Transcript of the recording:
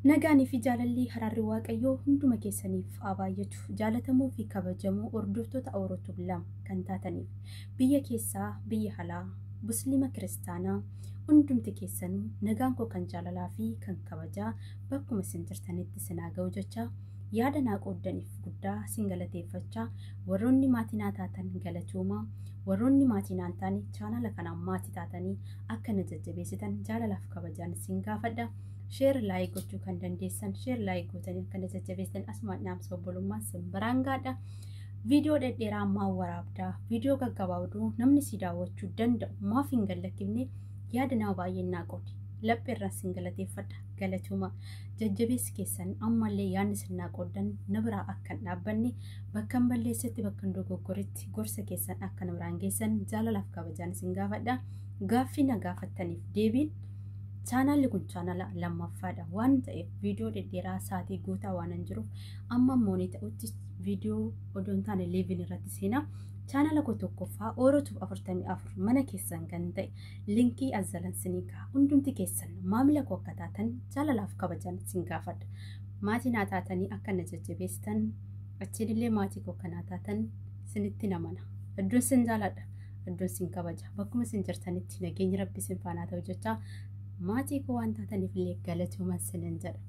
Nagaanii fi jaalalli haraarri Waaqayyoo hunduma keessaniif haa baay'atu. Jaalatamuu fi kabajamoo hordoftoota Awurootuub 2 kan taataniif biyya keessaa, biyya alaa, Musliima, Kiristaanaa hundumti keessanuu nagaan koo kan jaalalaa fi kan kabajaa bakkuma isin jirtanitti isin haa ga'u jecha, yaada naa qooddaniif guddaa isin galateeffachaa, warroonni maatii naa taatan galatoomaa, warroonni maatii naan taane chaanala kanaan maatii taatanii akka na jajjabeessitan jaalalaaf kabajaan isin gaafadha. Share, like gochuu kan dandeessan share, like gootanii akka na jajjabeessitan asumaan dhaamsa obbolummaa isin biraan gaadha. Viidiyoo dhedheeraa maal waraabdaa? Viidiyoo gaggabaabduu namni si daawwachuu danda'u maaf hin gallakkifne? Yaada nama baay'een naa qoodi. Lapheerraan sin galateeffadha. Galatooma. Jajjabeessi keessan ammallee yaadni isin naa qooddan na biraa akka hin dhaabbanne, bakka hin balleessetti, bakka hin dogoggoretti gorsa keessan akka na biraan geessan jaalalaaf kabajaan isin gaafadha. Gaaffii na gaafattaniif deebiin, chaanaalli kun chaanala lammaffaadha waan ta'eef viidiyoo dhedheeraa sa'aatii guutaa waan hin jiruuf amma immoo ni ta'utti viidiyoo odoo hin taane liiviin irratti seenaa. Chaanala koo tokkoffaa Oorootuuf 44 mana keessan kan ta'e linkii azzalan sinii ka'a. Hundumti keessan maamila koo akka taatan jaalalaaf kabajan sin gaafadha. Maatii naa taatanii akka na jajjabeessitan, achiin illee maatii koo akka naa taatan sinitti namana. Iddoon sin jaaladha. Iddoon sin kabaja. Bakkuma isin jirtanitti nageenyi Rabbi isin faanaa ta'u jecha, maatii koo waan taataniif illee galatooman sinin jedha.